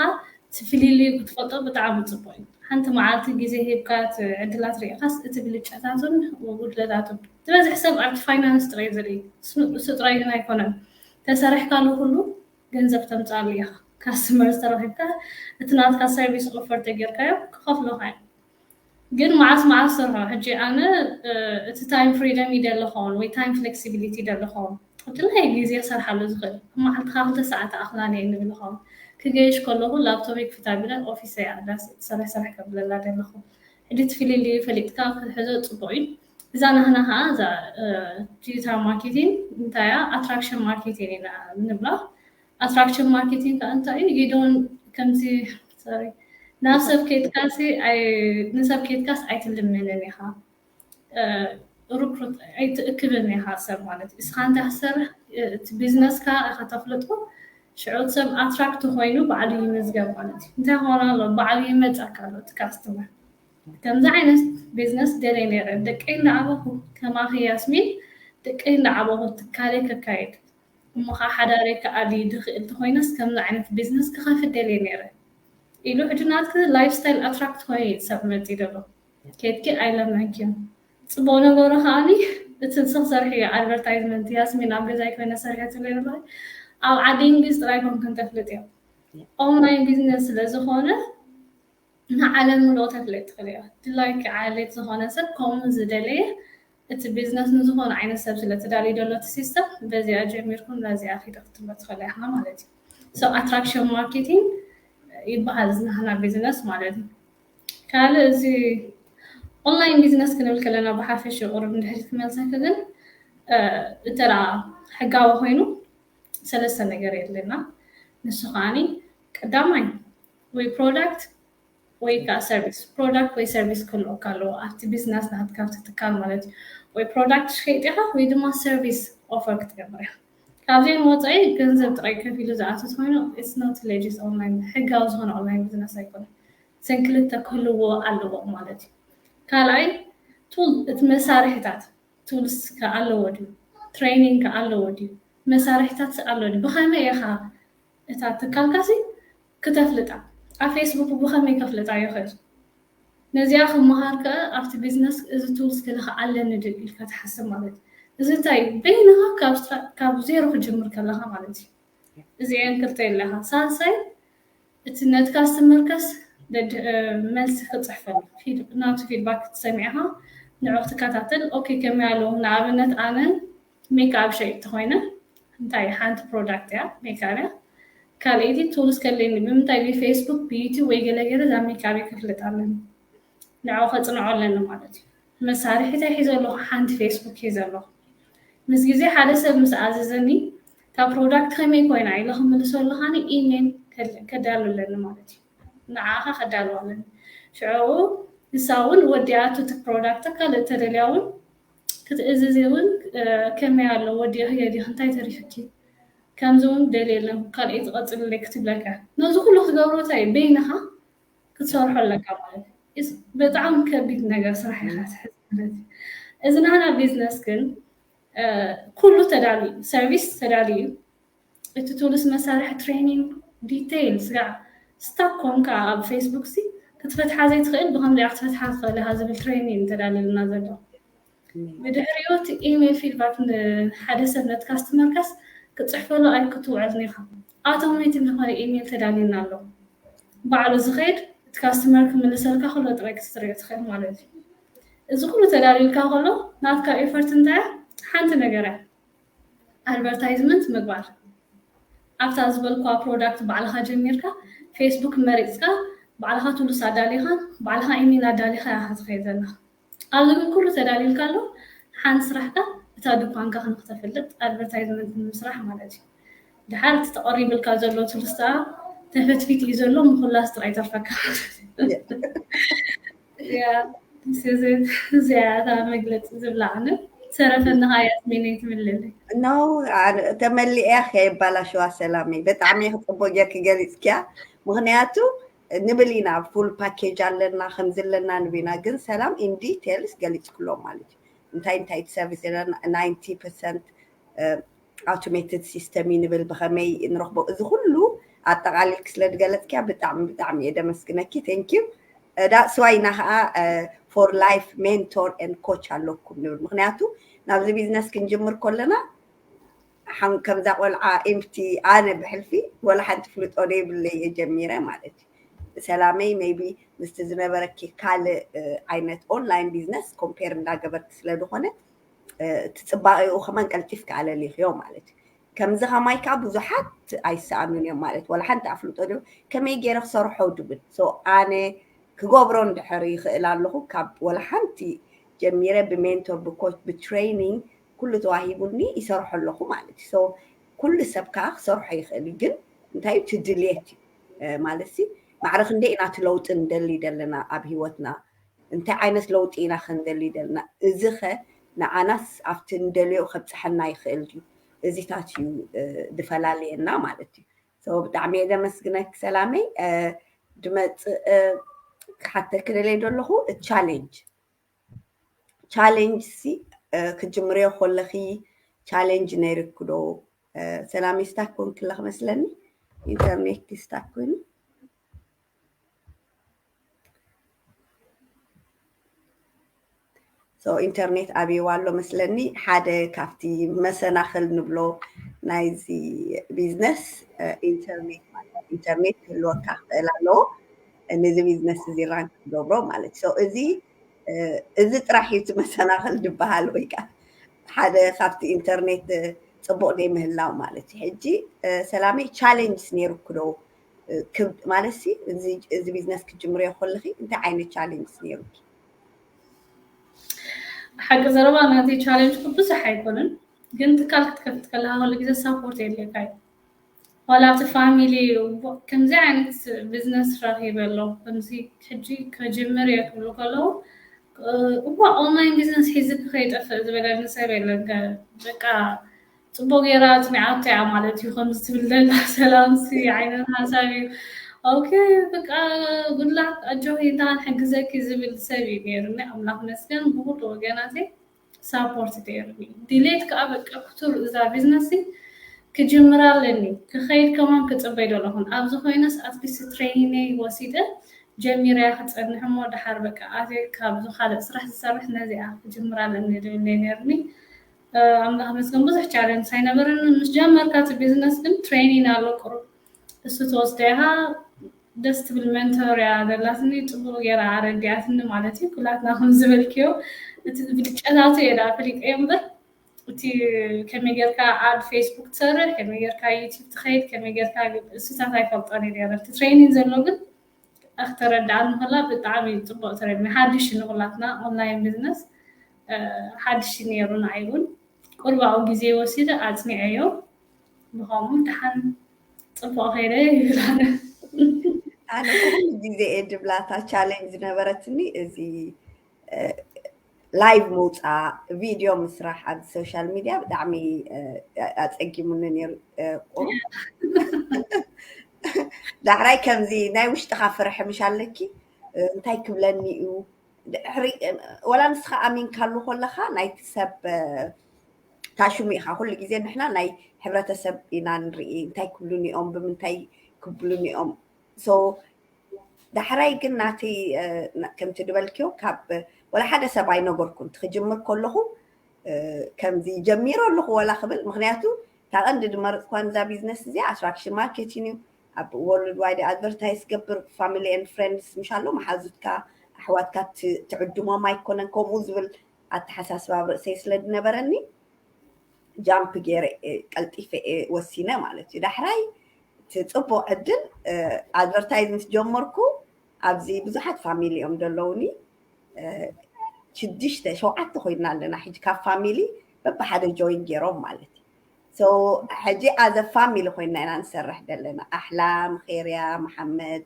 እቲ ፍልልዩ ክትፈልጦ ብጣዕሚ ፅቡቅ እዩ። ሓንቲ መዓልቲ ግዜ ሂብካ እቲ ዕድላት ሪኢኻስ እቲ ብልጫታቱን ጉድለታቱን ዝበዝሕ ሰብ ኣብቲ ፋይናንስ ጥራይ ዝርኢ እሱ ጥራይ ግን ኣይኮነን ተሰሪሕካሉ ኩሉ ገንዘብ ተምፅኣሉ ኢኻ። ካስተመር ተረኺብካ እቲ ናትካ ሰርቪስ ኦፈር ተጌርካዮ ክኸፍሉኻ እዮም። ግን መዓስ መዓስ ሰርሖ ሕጂ ኣነ እቲ ታይም ፍሪደም ይደሊ ኸውን ወይ ታይም ፍሌክሲቢሊቲ ይደሊ ኸውን። ድላይ ግዜ ሰርሓሉ ዝኽእል መዓልትኻ ክልተ ሰዓት ኣኽላኒ ንብል ኸውን። ክገይሽ ከለኹ ላፕቶፕ ክፍታ ቢለን ኦፊስ እያ ዳስ ሰራሕ ሰራሕ ከብለላ ደለኹ። ሕጂ ትፍልልዩ ፈሊጥካ ክትሕዞ ፅቡቅ እዩ። እዛ ናህና ከዓ እዛ ዲጂታል ማርኬቲንግ እንታይ እያ? ኣትራክሽን ማርኬቲንግ ኢና ንብላ። ኣትራክሽን ማርኬቲንግ ከዓ እንታይ እዩ? ጊዶን ከምዚ ሶሪ ናብ ሰብ ኬድካሲ ንሰብ ኬድካስ ኣይትልምንን ኢኻ። ሩክሩት ኣይትእክብን ኢኻ ሰብ ማለት እዩ። እስኻ እንታይ ክሰርሕ እቲ ቢዝነስካ ኢኻ ተፍልጦ ሽዑ ሰብ ኣትራክት ኮይኑ ባዕሉ ይምዝገብ ማለት እዩ። እንታይ ኾነ ኣሎ ባዕሉ ይመፀካ ኣሎ እቲ ካስተመር። ከምዚ ዓይነት ቢዝነስ ደልየ ነይረ ደቀይ እንዳዓበኹ ከማኺ ያስሚን ደቀይ እንዳዓበኹ ትካለይ ከካየድ እሞ ከዓ ሓዳረይ ክኣሊ ድኽእል ተኾይነስ ከምዚ ዓይነት ቢዝነስ ክኸፍት ደልየ ነይረ ኢሉ ሕጂ ናትኪ ላይፍ ስታይል ኣትራክት ኮይኑ እዩ ሰብ መፂ ደሎ። ኬድኪ ኣይለመንኪን። ፅቡቅ ነገሩ ከዓኒ እቲ ንስኽ ሰርሒ ኣድቨርታይዝመንት ያስሚን ኣብ ገዛይ ኮይነ ሰርሐ ትብል ኣብ ዓዲ እንግሊዝ ጥራይ ኮንክን ተፍልጥ እዮም። ኦንላይን ቢዝነስ ስለ ዝኾነ ንዓለም ምልኦ ተፍልጥ ትኽእል እያ። ድላይኪ ዓሌት ዝኾነ ሰብ ከምኡ ዝደለየ እቲ ቢዝነስ ንዝኾነ ዓይነት ሰብ ስለ ተዳልዩ ዘሎ እቲ ሲስተም በዚኣ ጀሚርኩም በዚኣ ኪደ ክትብሎ ትኽእል ኢኻ ማለት እዩ። So ኣትራክሽን ማርኬቲንግ ይበሃል ዝናህና ቢዝነስ ማለት እዩ። ካልእ እዚ ኦንላይን ቢዝነስ ክንብል ከለና ብሓፈሽ ቁሩብ እንድሕር ክመልሰኪ ግን እተራ ሕጋዊ ኮይኑ ሰለስተ ነገር የድልና። ንሱ ከዓኒ ቀዳማይ ወይ ፕሮዳክት ወይ ከዓ ሰርቪስ ፕሮዳክት ወይ ሰርቪስ ክህልወካ ኣለዎ ኣብቲ ቢዝነስ ናትካ ኣብቲ ትካል ማለት እዩ። ወይ ፕሮዳክት ትሸይጥ ኢኻ ወይ ድማ ሰርቪስ ኦፈር ክትገብር ኢኻ። ካብዚኦም ወፃኢ ገንዘብ ጥራይ ከፊሉ ዝኣትት ኮይኑ it's not legit online ሕጋዊ ዝኾነ ኦንላይን ቢዝነስ ኣይኮነን። እዘን ክልተ ክህልዎ ኣለዎ ማለት እዩ። ካልኣይ ቱል እቲ መሳርሕታት ቱልስ ከ ኣለዎ ድዩ? ትሬኒንግ ከ ኣለዎ ድዩ? መሳርሕታት ኣሎ ድዩ? ብኸመይ ኢኻ እታ ትካልካሲ ክተፍልጣ ኣብ ፌስቡክ ብኸመይ ከፍልጣ ይኽእል? ነዚኣ ክመሃር ከ ኣብቲ ቢዝነስ እዚ ቱልስ ክልኸ ኣለኒ ድ ኢልካ ትሓስብ ማለት እዩ። እዚ እንታይ በይንኻ ካብ ዜሮ ክጅምር ከለኻ ማለት እዩ። እዚአን ክልተ ኣለኻ ሳልሳይ እቲ ነቲ ካስተመርከስ መልሲ ክፅሕፈሉ ናቱ ፊድባክ ክትሰሚዕኻ ንዑ ክትከታተል ኦኬ ከመይ ኣለዉ ንኣብነት ኣነ ሜክኣፕ ሸይጥቲ ኮይነ እንታይ ሓንቲ ፕሮዳክት እያ ሜክኣፕ እያ ካልኣይቲ ቱልስ ከለኒ ብምንታይ ብፌስቡክ ብዩቲብ ወይ ገለገለ እዛ ሜክኣፕ ከፍልጥ ኣለኒ ንዑ ከፅንዖ ኣለኒ ማለት እዩ መሳርሒታይ ሒዘ ኣለኹ ሓንቲ ፌስቡክ ሒዘ ኣለኹ ምስ ግዜ ሓደ ሰብ ምስ ኣዘዘኒ እታ ፕሮዳክት ከመይ ኮይና ኢለ ክምልሰሉ ካኒ ኢሜል ከዳሉ ኣለኒ ማለት እዩ ንዓኻ ከዳሉ ኣለኒ ሽዑ ንሳ እውን ወዲኣቱ እቲ ፕሮዳክት ካልእ ተደልያ እውን ክትእዝዝ እውን ከመይ ኣሎ ወዲእኽዮ ዲኽ እንታይ ተሪፍኪ ከምዚ እውን ደልየ ኣለኹ ካልኣይ ትቐፅልለይ ክትብለካ ነዚ ኩሉ ክትገብሮ እንታይ እዩ በይንኻ ክትሰርሖ ኣለካ ማለት እዩ በጣም ከቢድ ነገር ስራሕ ኢኻ ትሕዝ ማለት እዩ እዚ ናና ቢዝነስ ግን ኩሉ ተዳልዩ ሰርቪስ ተዳልዩ እቲ ቱልስ መሳርሒ ትሬኒንግ ዲቴይል ስጋዕ ስታክ ኮንካ ኣብ ፌስቡክ ሲ ክትፈትሓ ዘይትኽእል ብከምዚኣ ክትፈትሓ ትኽእል ኢኻ ዝብል ትሬኒንግ ተዳልልና ዘሎ ብድሕሪኡ እቲ ኢሜል ፊድባክ ንሓደ ሰብ ነቲ ካስተመርካስ ክፅሕፈሉ ኣይክትውዕል ኒኻ ኣውቶሜትድ ዝኾነ ኢሜል ተዳልዩና ኣሎ ባዕሉ ዝኸይድ እቲ ካስተመር ክምልሰልካ ኩሎ ጥራይ ክትትሪኦ ትኽእል ማለት እዩ እዚ ኩሉ ተዳልዩልካ ከሎ ናትካ ኤፈርት እንታይ ሓንቲ ነገር እያ ኣድቨርታይዝመንት ምግባር ኣብታ ዝበልኳ ፕሮዳክት ባዕልኻ ጀሚርካ ፌስቡክ መሪፅካ ባዕልኻ ቱሉስ ኣዳሊኻ ባዕልኻ ኢሜል ኣዳሊኻ ኢኻ ትኸይድ ዘለኻ ኣብዚ ግን ኩሉ ተዳልዩልካ ኣሎ ሓንቲ ስራሕካ እታ ድኳንካ ክንክተፍልጥ ኣድቨርታይዝመንት ንምስራሕ ማለት እዩ ድሓር እቲ ተቐሪብልካ ዘሎ ቱልስታ ተፈትፊት እዩ ዘሎ ምኩላስ ጥራይ ተርፈካ እዚኣታ መግለፂ ዝብላዕኒ ሰረፈንኻ ያስሚን ትምልል ኖ ተመሊእያ ከየባላሸዋ ሰላመይ በጣዕሚ ክፅቡቅ ጌርኪ ገሊፅክያ ምክንያቱ ንብል ኢና ፉል ፓኬጅ ኣለና ከምዚ ኣለና ንብል ኢና ግን ሰላም ኢን ዲቴልስ ገሊፅክሎም ማለት እዩ እንታይ እንታይ ሰርቪስ ዘለና ናይንቲ ፐርሰንት ኣውቶሜትድ ሲስተም እዩ ንብል ብኸመይ ንረኽቦ እዚ ኩሉ ኣጠቓሊልክ ስለ ዝገለፅክያ ብጣዕሚ ብጣዕሚ እየ ደመስግነኪ ቴንኪዩ that's why ኢና ከዓ for life mentor and coach ኣለኩም ንብል ምክንያቱ ናብዚ ቢዝነስ ክንጅምር ከለና ከምዛ ቆልዓ ኤምቲ ኣነ ብሕልፊ ወላ ሓንቲ ፍልጦ ዘይብለይ እየ ጀሚረ ማለት እዩ። ሰላመይ maybe ምስቲ ዝነበረኪ ካልእ ዓይነት online business compare እንዳገበርኪ ስለ ዝኾነ እቲ ፅባቐኡ ከማን ቀልጢፍ ክኣለሊኽዮ ማለት እዩ። ከምዚ ከማይ ከዓ ብዙሓት ኣይሰኣኑን እዮም ማለት ወላ ሓንቲ ኣፍልጦ ዶ ከመይ ገይረ ክሰርሖ ድብል so ኣነ ክገብሮ እንድሕር ይኽእል ኣለኹ ካብ ወላ ሓንቲ ጀሚረ ብሜንቶር ብኮች ብትሬኒንግ ኩሉ ተዋሂቡኒ ይሰርሖ ኣለኹ ማለት እዩ። So ኩሉ ሰብ ከዓ ክሰርሖ ይኽእል እዩ ግን እንታይ እዩ ትድልየት እዩ ማለት ሲ ማዕረ ክንደይ ኢና እቲ ለውጢ ንደሊ ዘለና ኣብ ህይወትና እንታይ ዓይነት ለውጢ ኢና ክንደሊ ደልና እዚ ኸ ንዓናስ ኣብቲ ንደልዮ ከብፅሐና ይኽእል ድዩ እዚታት እዩ ዝፈላለየና ማለት እዩ። ብጣዕሚ እየ ዘመስግነክ ሰላመይ። ድመፅእ ክሓተክ ደለይ ዘለኹ ቻሌንጅ ቻሌንጅ ሲ ክጅምርዮ ከለኺ ቻሌንጅ ነይርክ ዶ? ሰላም ስታክ ኮንክ ኣለኽ መስለኒ ኢንተርኔት ስታክ ኮይኑ ኢንተርኔት ኣብይዋ ኣሎ መስለኒ ሓደ ካብቲ መሰናኽል ንብሎ ናይዚ ቢዝነስ ኢንተርኔት ኢንተርኔት ክህልወካ ክኽእል ኣለዎ። ነዚ ቢዝነስ እዚ ራን ክትገብሮ ማለት እዩ። እዚ እዚ ጥራሕ እዩ እቲ መሰናኽል ዝበሃል ወይ ከዓ ሓደ ካብቲ ኢንተርኔት ፅቡቕ ዘይምህላው ማለት እዩ። ሕጂ ሰላመይ ቻሌንጅስ ነይሩክ ዶ ማለት እዚ ቢዝነስ ክትጅምርዮ ከለኺ እንታይ ዓይነት ቻሌንጅስ ነይሩኪ? ሓቂ ዘረባ ናተይ ቻሌንጅ ብዙሕ ኣይኮነን፣ ግን ትካል ክትከፍት ከለካ ኩሉ ግዜ ሳፖርት የድልየካ እዩ። ዋላ ኣብቲ ፋሚሊ ከምዚ ዓይነት ቢዝነስ ረኺበ ኣሎ ከምዚ ሕጂ ከጅምር እየ ክብሉ ከለዉ እኳ ኦንላይን ቢዝነስ ሒዝኪ ከይጠፍእ ዝበለኒ ሰብ የለን። በቃ ፅቡቅ ገይራ ኣፅኒዓቶ እያ ማለት እዩ ከምዚ ትብል ዘላ ሰላምሲ ዓይነት ሓሳብ እዩ። ኦኬ በቃ ጉድላክ ኣጆኺ እንታ ክንሕግዘኪ ዝብል ሰብ እዩ ነይሩኒ። ኣምላኽ መስገን ብኩሉ ወገናተይ ሳፖርት ገይሩኒ። ድሌት ከዓ በቃ ክቱር እዛ ቢዝነስ ክጅምራ ኣለኒ ክኸይድ ከማን ክፅበይ ዶ ኣለኹን ኣብዚ ኮይነስ ኣትሊስት ትሬኒንግ ወሲደ ጀሚረያ ክፀንሕ እሞ ደሓር በቃ ኣትየ ካብዚ ካልእ ስራሕ ዝሰርሕ ነዚኣ ክጅምራ ኣለኒ ዝብል ነይርኒ። ኣምላኽ መስገን ብዙሕ ቻለንጅ ኣይነበረን ምስ ጀመርካ እቲ ቢዝነስ ግን ትሬኒንግ ኣሎ ቁሩብ እሱ ትወስዶ ኢኻ ደስ ትብል መንቶር እያ ዘላትኒ ፅቡቅ ገይራ ኣረዲኣትኒ ማለት እዩ ኩላትና ከም ዝበልክዮ እቲ ብልጨታቱ እየ ዳ ፈሊጠዮ እምበር እቲ ከመይ ጌርካ ኣድ ፌስቡክ ትሰርሕ ከመይ ጌርካ ዩቲብ ትኸይድ ከመይ ጌርካ እስታት ኣይፈልጦን እየ ነረ እቲ ትሬኒንግ ዘሎ ግን ኣክተረዳኣኒ ከላ ብጣዕሚ ፅቡቅ ትረድኒ ሓድሽ ንኩላትና ኦንላይን ቢዝነስ ሓድሽ ነይሩ ንዓይ እውን ቁርባኡ ግዜ ወሲደ ኣፅኒዐዮ ብከምኡ ደሓን ፅቡቅ ከይደ ይብላነ ኣነ ኩሉ ግዜ እየ ድብላታ ቻሌንጅ ዝነበረትኒ እዚ ላይቭ ምውፃእ ቪድዮ ምስራሕ ኣብ ሶሻል ሚድያ ብጣዕሚ ኣፀጊሙኒ ነይሩ ቁሩብ ዳሕራይ ከምዚ ናይ ውሽጥኻ ፍርሒ ምሽ ኣለኪ እንታይ ክብለኒ እዩ ድሕሪ ወላ ንስኻ ኣሚንካሉ ከለኻ ናይቲ ሰብ ታሽሙ ኢኻ ኩሉ ግዜ ንሕና ናይ ሕብረተሰብ ኢና ንርኢ እንታይ ክብሉን እዮም ብምንታይ ክብሉን እዮም ዳሕራይ ግን ናተይ ከምቲ ዝበልክዮ ካብ ወላ ሓደ ሰብ ኣይነገርኩን ክጅምር ከለኹ ከምዚ ጀሚሮ ኣለኹ ወላ ክብል ምክንያቱ እታ ቀንዲ ዝመረፅኳ ንዛ ቢዝነስ እዚኣ ኣትራክሽን ማርኬቲን እዩ ኣብ ወርልድ ዋይድ ኣድቨርታይዝ ገብር ፋሚሊ ን ፍሬንድስ ምሻሎ መሓዙትካ ኣሕዋትካ ትዕድሞም ኣይኮነን ከምኡ ዝብል ኣተሓሳስባ ኣብ ርእሰይ ስለ ዝነበረኒ ጃምፕ ገይረ ቀልጢፈ ወሲነ ማለት እዩ ዳሕራይ እቲ ፅቡቅ ዕድል ኣድቨርታይዝ ምስ ጀመርኩ ኣብዚ ብዙሓት ፋሚሊ እዮም ዘለውኒ ሽዱሽተ ሸውዓተ ኮይና ኣለና ሕጂ ካብ ፋሚሊ በብሓደ ጆይን ገይሮም ማለት እዩ ሕጂ ኣዘ ፋሚሊ ኮይና ኢና ንሰርሕ ዘለና ኣሕላም ኼርያ መሓመድ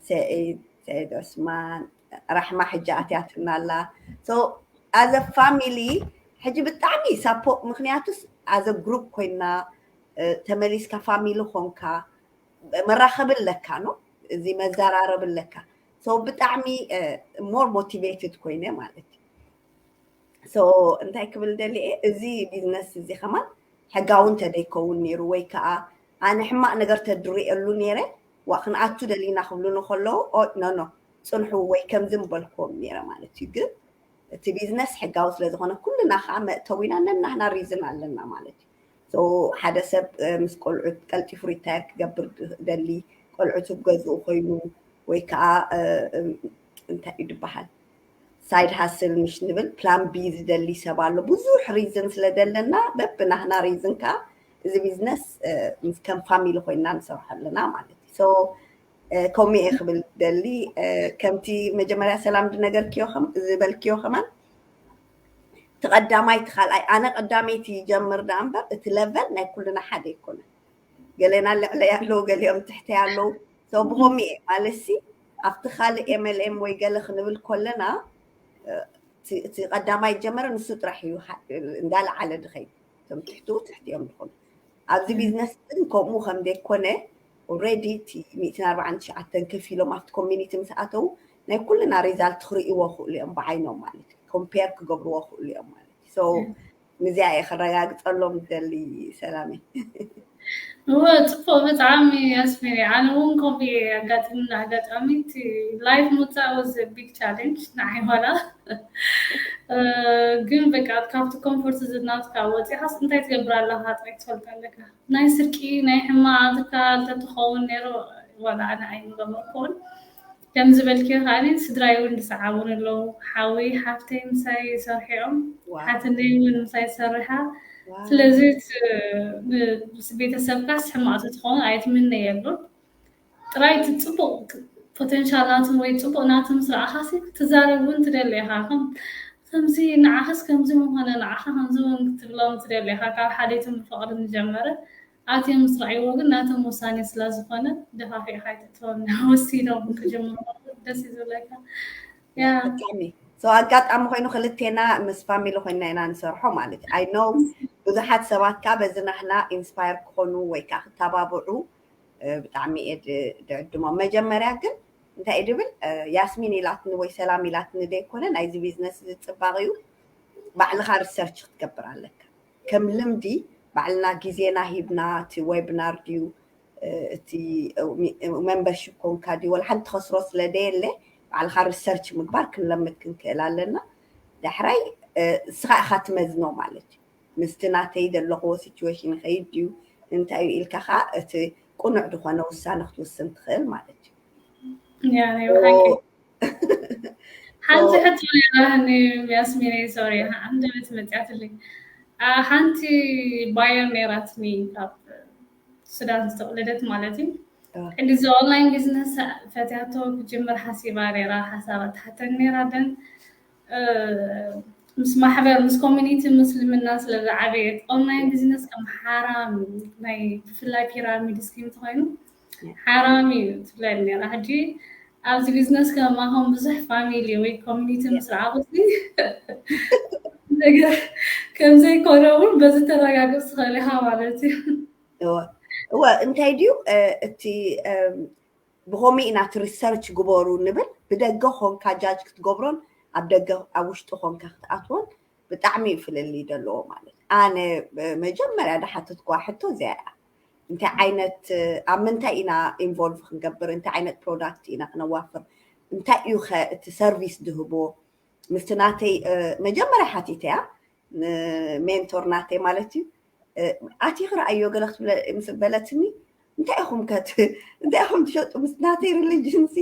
ሰዒድ ሰዒድ ዑስማን ራሕማ ሕጂ ኣትያትና ኣላ ኣዘ ፋሚሊ ሕጂ ብጣዕሚ ሳፖ ምክንያቱስ ኣዘ ግሩፕ ኮይና ተመሊስካ ፋሚሊ ኮንካ መራኸቢ ኣለካ ኖ እዚ መዘራረቢ ኣለካ ብጣዕሚ ሞር ሞቲቬትድ ኮይነ ማለት እዩ እንታይ ክብል ደሊየ እዚ ቢዝነስ እዚ ከማን ሕጋዊ እንተደይከውን ነይሩ ወይ ከዓ ኣነ ሕማቅ ነገር ተድሪኤሉ ነይረ ዋ ክንኣቱ ደሊና ክብሉኒ ከለዉ ኖኖ ፅንሑ ወይ ከምዚ ምበልክዎም ነይረ ማለት እዩ ግን እቲ ቢዝነስ ሕጋዊ ስለዝኮነ ኩልና ከዓ መእተዊና ነናህና ሪዝን ኣለና ማለት እዩ So ሓደ ሰብ ምስ ቆልዑት ቀልጢፉ retire ክገብር ደሊ፣ ቆልዑት ኣብ ገዝኡ ኮይኑ ወይ ከዓ እንታይ እዩ ዝበሃል side hustle ምሽ ንብል plan B ዝደሊ ሰብ ኣሎ። ብዙሕ reason ስለ ዘለና በብናህና reason ከዓ እዚ business ምስ ከም family ኮይና ንሰርሖ ኣለና ማለት እዩ። So ከምኡ እየ ክብል ደሊ። ከምቲ መጀመርያ ሰላም ዝነገርክዮ ዝበልክዮ ከማን እቲ ቀዳማይ እቲ ካልኣይ፣ ኣነ ቀዳመይቲ ይጀምር ደኣ እምበር እቲ level ናይ ኩልና ሓደ ኣይኮነን። ገሌና ልዕለይ ኣለዉ፣ ገሊኦም ትሕተይ ኣለዉ። So ብኸምኡ እየ ማለት ሲ ኣብቲ ካልእ M L M ወይ ገለ ክንብል ከለና እቲ ቀዳማይ ጀመረ ንሱ ጥራሕ እዩ እንዳለዓለ ድኸይድ። እቶም ትሕቱ ትሕቲ እዮም ዝኾኑ። ኣብዚ business ግን ከምኡ ከም ዘይኮነ already እቲ ሚእትን ኣርባዓን ትሽዓተን ከፊሎም ኣብቲ community ምስ ኣተዉ ናይ ኩልና result ክርእይዎ ክእሉ እዮም ብዓይኖም ማለት እዩ። Compare ክገብርዎ ክእሉ እዮም ማለት እዩ። So ንዚኣ እየ ክረጋግፀሎም ደሊ ሰላመይ። እወ ጽቡቅ ብጣዕሚ ኣስሚሪ። ኣነ እውን ከምኡ ኣጋጢሙና ኣጋጣሚ እቲ live ምውፃእ was big challenge ንዓይ ዋላ ግን በቃ ካብቲ comfort zone ናትካ ወፂኻስ እንታይ ትገብር ኣለካ ጥራይ ትፈልጥ ኣለካ። ናይ ስርቂ ናይ ሕማቅ ትካል ተትኸውን ነይሩ ዋላ ኣነ ኣይምገበርኩን። ከም ዝበልክዮ ከዓኒ ስድራይ እውን ዝሰዓቡን ኣለዉ። ሓወይ ሓፍተይ ምሳይ ይሰርሑ እዮም። ሓትነይ እውን ምሳይ ይሰርሓ። ስለዚ ምስ ቤተሰብካስ ሕማቅ ተትኸውን ኣይትምነየሉን። ጥራይ እቲ ፅቡቅ potential ናቶም ወይ ፅቡቅ ናቶም ምስ ረኣኻሲ ክትዛረብ እውን ትደሊ ኢኻ። ከምዚ ንዓኻስ ከምዚ ምኾነ ንዓኻ ከምዚ እውን ክትብሎም ትደሊ ኢኻ። ካብ ሓልዮትን ብፍቅርን ዝጀመረ ኣትዮም ምስ ረኣይዎ ግን ናቶም ውሳኔ ስለ ዝኾነ ደፋፊእኻ ኣይተእትዎም። ወሲኖም ክጅምሩ ደስ እዩ ዝብለካ። ያ ብጣዕሚ so ኣጋጣሚ ኮይኑ ክልቴና ምስ family ኮይና ኢና ንሰርሖ ማለት እዩ። I know ብዙሓት ሰባት ከዓ በዚ ናህና inspire ክኾኑ ወይ ከዓ ክተባብዑ ብጣዕሚ እየ ድዕድሞም። መጀመርያ ግን እንታይ እዩ ድብል ያስሚን ኢላትኒ ወይ ሰላም ኢላትኒ ደይኮነ ናይዚ business ዝፅባቕ እዩ ባዕልኻ research ክትገብር ኣለካ። ከም ልምዲ ባዕልና ግዜና ሂብና እቲ webinar ድዩ እቲ membership ኮንካ ድዩ ወላ ሓንቲ ከስሮ ስለ ደየለ ባዕልኻ research ምግባር ክንለምድ ክንክእል ኣለና። ዳሕራይ እስኻ ኢኻ ትመዝኖ ማለት እዩ። ምስቲ ናተይ ዘለኽዎ situation ይኸይድ ድዩ እንታይ እዩ ኢልካ ከዓ እቲ ቁኑዕ ዝኾነ ውሳነ ክትውስን ትኽእል ማለት እዩ። ሓንቲ ሕቶ ነይራኒ ያስሚነይ፣ sorry፣ ዓንደበት መፅያትለይ። ሓንቲ buyer ነይራትኒ ካብ ሱዳን ዝተወለደት ማለት እዩ። ሕጂ እዚ online business ፈትያቶ ክጅምር ሓሲባ ነይራ፣ ሓሳብ ኣትሓተኒ ነይራ። ግን ምስ ማሕበር ምስ community ምስልምና ስለ ዝዓበየት online business ከም ሓራም ናይ ብፍላይ pyramid scheme ተኮይኑ ሓራም እዩ ትብለኒ ነራ። ሕጂ ኣብዚ business ከማኹም ብዙሕ family ወይ community ምስ ረኣኹሲ ነገር ከምዘይኮነ እውን በዚ ተረጋግፅ ትኽእል ኢኻ ማለት እዩ። እወ እንታይ ድዩ እቲ ብኸምኡ ኢና እቲ research ግበሩ ንብል። ብደገ ኾንካ judge ክትገብሮን ኣብ ደገ ኣብ ውሽጢ ኾንካ ክትኣትዎን ብጣዕሚ እዩ ፍልልይ ዘለዎ ማለት። ኣነ መጀመርያ ዝሓተትክዋ ሕቶ እዚኣ እያ። እንታይ ዓይነት ኣብ ምንታይ ኢና involve ክንገብር፣ እንታይ ዓይነት product ኢና ክነዋፍር፣ እንታይ እዩ ኸ እቲ service ዝህቦ ምስቲ ናተይ መጀመርያ ሓቲተያ ንሜንቶር ናተይ ማለት እዩ። ኣቲ ክረኣዮ ገለ ክትብለ ምስ በለትኒ እንታይ ኢኹም ከት እንታይ ኢኹም ትሸጡ ምስ ናተይ religion ሲ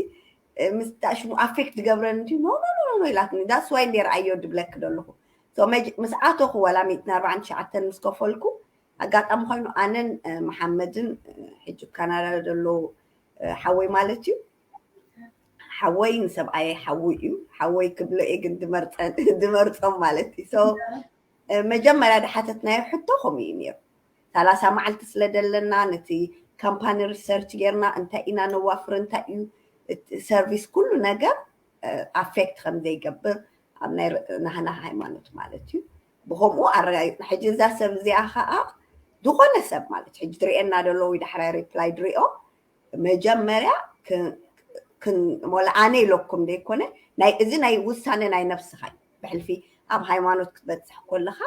ምስ ሽሙ affect ዝገብረን እንዲ no no no ኢላትኒ። That's why እንደ ረኣዮ ድብለክ ደለኹ። So ምስ ኣተኹ ወላ ሚእትን ኣርባዓን ትሽዓተን ምስ ከፈልኩ ኣጋጣሚ ኮይኑ ኣነን መሓመድን ሕጂ ካናዳ ዘሎ ሓወይ ማለት እዩ ሓወይ ንሰብኣየ ሓዊ እዩ። ሓወይ ክብሎ እየ ግን ድመርፀን ድመርፆም ማለት እዩ። So መጀመርያ ድሓተትናዮ ሕቶ ከምኡ እዩ ነይሩ። ሰላሳ መዓልቲ ስለ ደለና ነቲ company research ጌርና እንታይ ኢና ነዋፍር እንታይ እዩ service ኩሉ ነገር affect ከም ዘይገብር ኣብ ናይ ናህና ሃይማኖት ማለት እዩ። ብከምኡ ኣረጋጊፅና። ሕጂ እዛ ሰብ እዚኣ ከዓ ዝኾነ ሰብ ማለት ሕጂ ትሪኤና ደሎ ወይ ዳሕራይ reply ድሪኦ መጀመርያ ሞላ ኣነ ኢለኩም ዘይኮነ ናይ እዚ ናይ ውሳነ ናይ ነብስኻ እዩ። ብሕልፊ ኣብ ሃይማኖት ክትበፅሕ ከለኻ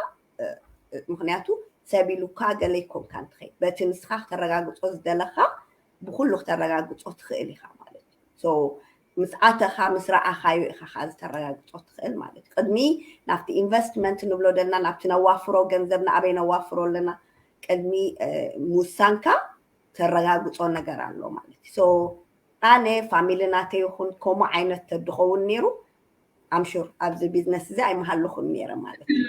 ምክንያቱ ሰብ ኢሉካ ገለ ይኮንካ እንትኸይድ በቲ ንስኻ ክተረጋግፆ ዝደለኻ ብኩሉ ክተረጋግፆ ትኽእል ኢኻ ማለት እዩ። So ምስ ኣተኻ ምስ ረኣኻዮ ኢኻ ከዓ ዝተረጋግፆ ትኽእል ማለት እዩ። ቅድሚ ናብቲ investment ንብሎ ዘለና ናብቲ ነዋፍሮ ገንዘብና ኣበይ ነዋፍሮ ኣለና ቅድሚ ምውሳንካ ተረጋግጾ ነገር ኣሎ ማለት እዩ። ኣነ ፋሚሊ ናተይ ይኹን ከምኡ ዓይነት ተድኸውን ነይሩ ኣምሹር ኣብዚ ቢዝነስ እዚ ኣይምሃለኹን ነይረ ማለት እዩ።